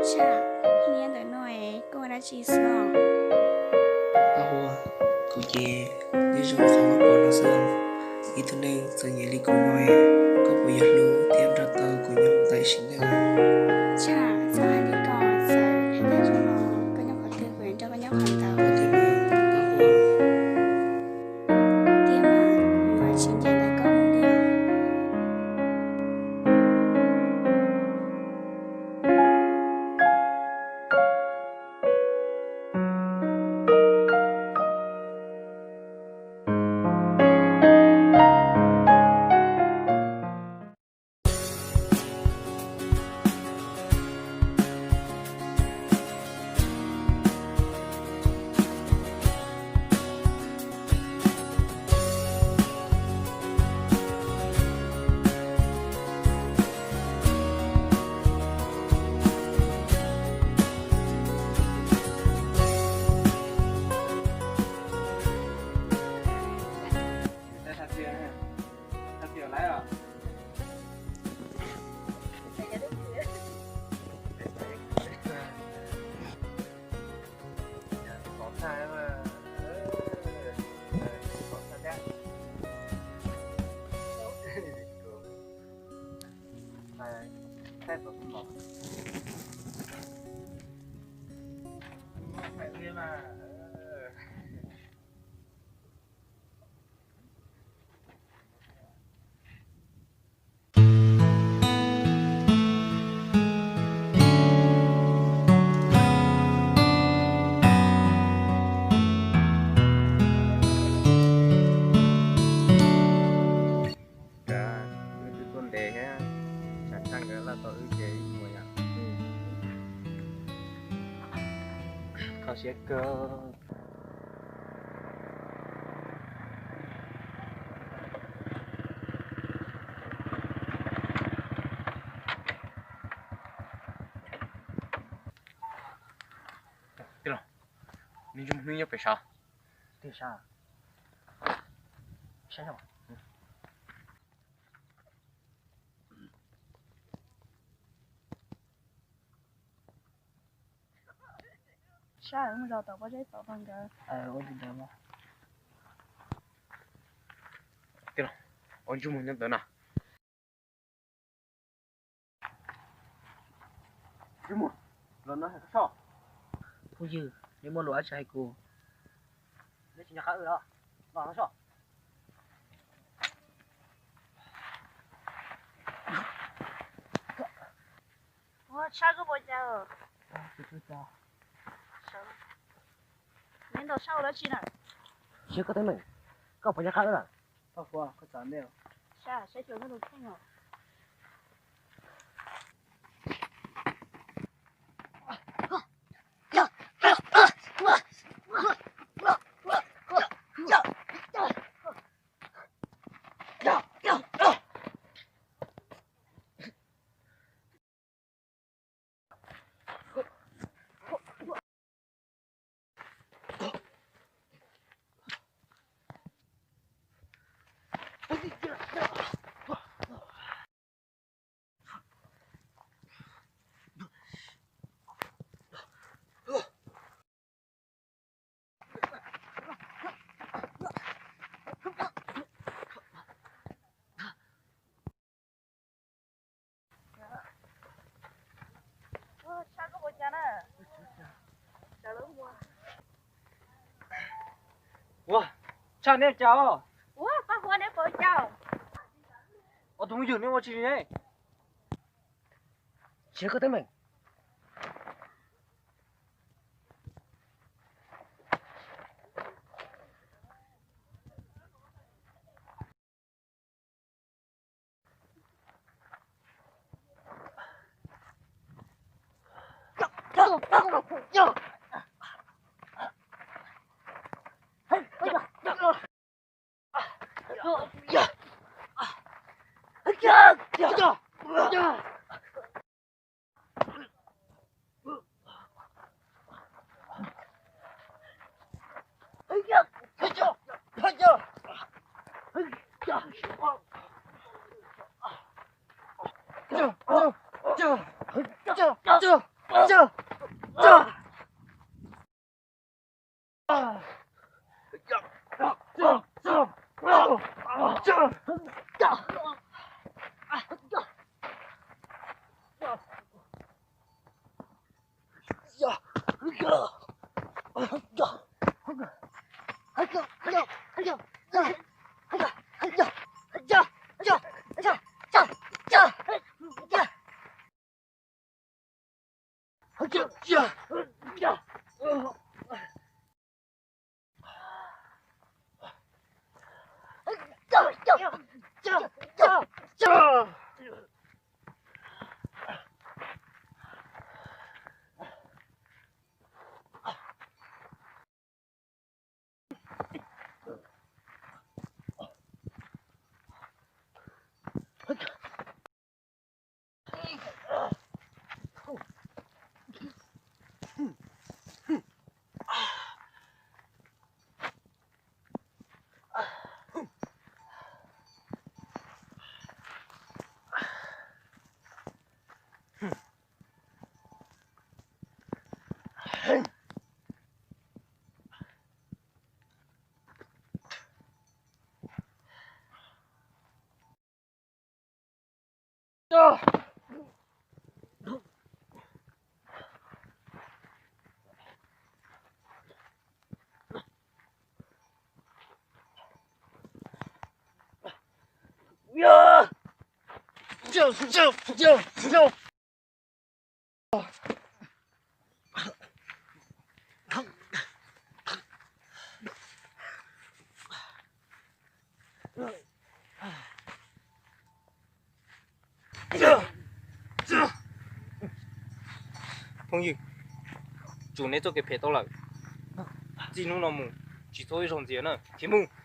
Tshaj, niaj ntawm no koj ua dab tsi xwb? Paj Huab, kuv ces nyob zoo qhov muab pov no xwb. Ib tug neeg txom nyem li kuv no, koj puas yuav hlub thiab nrog tau kuv nyob mus tam sim neej? Tshaj, txhob hais li ko, txawm hais tias zoo no koj nyob qhov twg kuv yuav nrog koj nyob qhov ntawd. Ua li mas Paj Huab. Tiag mas, kuv yuav tsis ncaim ntawm koj mus li os. Cas wb twb tuaj ntev thiab, tsam tshaj nkawd laj tau wb ces wb mus yom. Kho siab kawg. Tij laug, nws ntsej muag hnub nyob pem sav. Tiag sav? Saib no. Saib mus zov tom pob zeb tod nkawd. Ua li ntawd mas. Tij laug, ua ntsej muag nyob ntawd na. Ntsej muag, los no hais koj soj. Phooj ywg, nej muaj lus dab tsi hais kuv? Nej tsis nco qab wb los? Los no soj. Ua, Tshaj, koj puas cas? Neb ntaus Tshaj ua dab tsi na? Siab koj teeb meem, koj puas nco qab wb lawm? Paj Huab, koj txav ntej. Saib, saib xyov nyob tus kheej os. Ua, Tshaj, koj puas cas na? Ua, Tshaj, neb cas os? Ua, Paj Huab, neb puas cas? Ob tug phooj ywg, neb ua dab tsi ne? Siab koj teeb meem. Phooj ywg, tsum neb txoj kev phem tau lawm. Txij hnub no mus tsis txhob ib zaug ntxiv na, khiav mus.